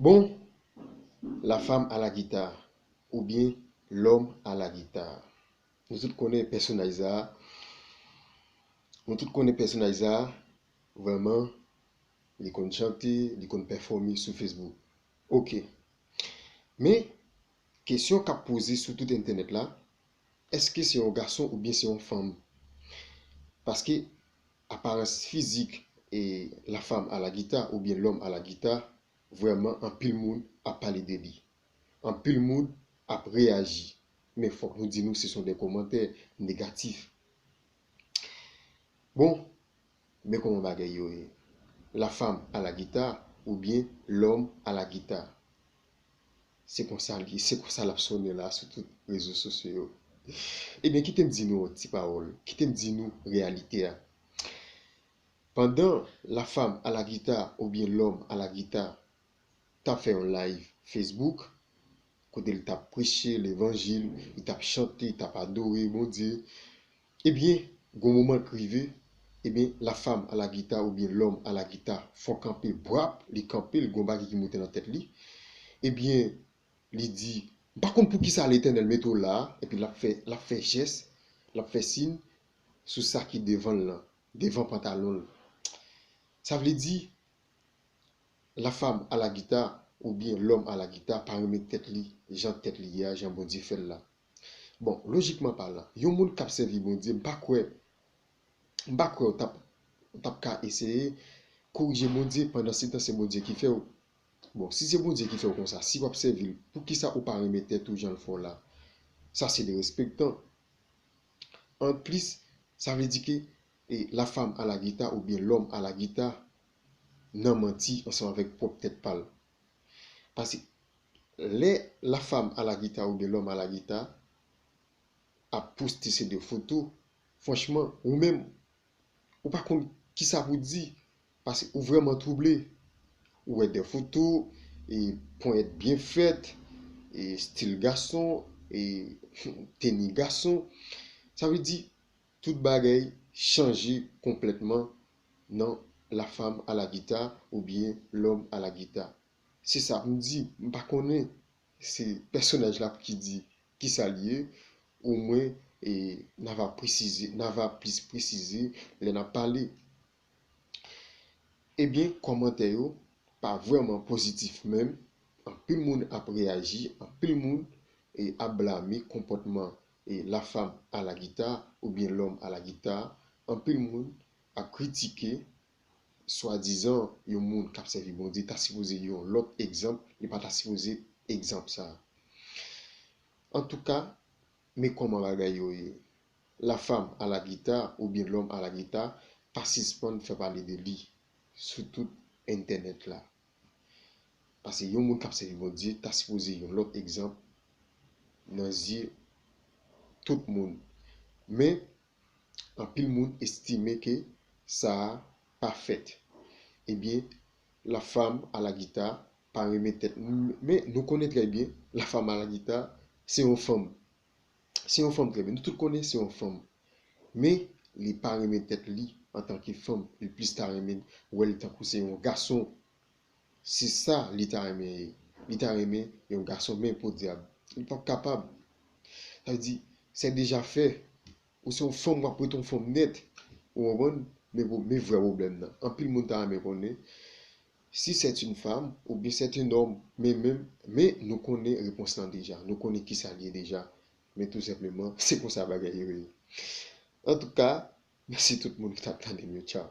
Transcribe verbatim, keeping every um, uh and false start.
Bon, la femme à la guitare oubyen l'homme à la guitare. Nou tout konnen pèsonaj sa a. Nou tout konnen pèsonaj sa a. Vrèman, li konn chante, li konn pèfòme sou Facebook. Ok. Men, kesyon k ap poze sou tout entènèt la, èske se yon gason oubyen se yon fanm? Paske aparans fizik e la femme à la guitare oubyen l'homme à la guitare, vrèman anpil moun ap pale de li. Anpil moun ap reyaji. Men fòk nou di nou se son de kòmantè negatif. Bon, men kòman bagay yo ye. La femme à la guitare oubyen l'homme à la guitare. Se konsa li, se konsa l ap sonnen la sou tout rezo sosyo yo. Ebyen, kite m di nou yon ti pawòl, kite m di nou reyalite a. Pandan la femme à la guitare oubyen l'homme à la guitare t ap fè yon live Facebook, kote l t ap preche levanjil, li t ap chante, li t ap adore Bondye, ebyen, gon moman k rive, ebyen, la femme à la guitare oubyen l'homme à la guitare fè kanpe, bwap, li kanpe, l gon bagay ki moute nan tèt li. Ebyen, li di, m pa konn poukisa Letènèl mete w la a, epi l ap fè, l ap fè jès, l ap fè siy sou sa ki devan l lan, devan pantalon l. Sa vle di, la femme à la guitare oubyen l'homme à la guitare pa renmen tèt li, jan tèt li ye a, jan Bondye fè l la. Bon, lojikman palan, yon moun k ap sèvi Bondye, m pa kwè, m pa kwè w t ap, w t ap ka eseye korije Bondye pandan se tan se Bondye ki fè w. Bon, si se Bondye ki fè w konsa, si w ap sèvi l, poukisa ou pa renmen tèt ou jan l fè w la? Sa se derespektan. Anplis, sa vle di ke e, la femme à la guitare oubyen l'homme à la guitare nan manti ansanm avèk pwòp tèt pa l. Paske lè la femme à la guitare oubyen l'homme à la guitare ap poste se de foto, franchman, ou menm, ou pa konn kisa pou di, paske ou vrèman twouble. Ou wè de foto, e, ponyèt byen fèt, e, stil gason, e, teni gason. Sa vle di, tout bagay chanje konplètman nan la femme à la guitare oubyen l'homme à la guitare. Se sa m di, m pa konnen se pèsonaj la ki di kisa l ye, omwen, e, n a va presize, n a va plis presize lè n ap pale. Ebyen, kòmantè yo pa vrèman pozitif menm. Anpil moun ap reyaji, anpil moun, e, ap blame konpòtman, e, la femme à la guitare oubyen l'homme à la guitare. Anpil moun ap kritike, swadizan, yon moun k ap sèvi Bondye ta sipoze yon lòt egzanp, li pa ta sipoze egzanp sa a. Antouka, men kòman bagay yo ye. La femme à la guitare oubyen l'homme à la guitare pa sispann fè pale de li sou tout entènèt la. Paske yon moun k ap sèvi Bondye ta sipoze yon lòt egzanp nan zye tout moun. Men, anpil moun estime ke sa a pa fèt. Ebyen, la femme à la guitare pa renmen tèt. Men nou konnen trè byen, la femme à la guitare, se yon fanm. Se yon fanm trè byen. Nou tout konnen se yon fanm. Men, li pa renmen tèt li antanke fanm. Li plis ta renmen wè l tankou se yon gason. Se sa li ta renmen ye. Li ta renmen yon gason, men podyab, li p ap kapab. Sa vle di, c'est déjà fait. Ou se yon fanm, w ap rete yon fanm nèt. Ou konprann? Men pou, men vrè pwoblèm nan. Anpil moun ta renmen konnen si c'est une femme oubyen c'est un homme. Men, men, men nou konnen repons lan deja. Nou konnen kisa l ye deja. Men tou senpleman, se konsa bagay yo ye. Antouka, mèsi tout moun ki t ap tande m yo. Tchaw.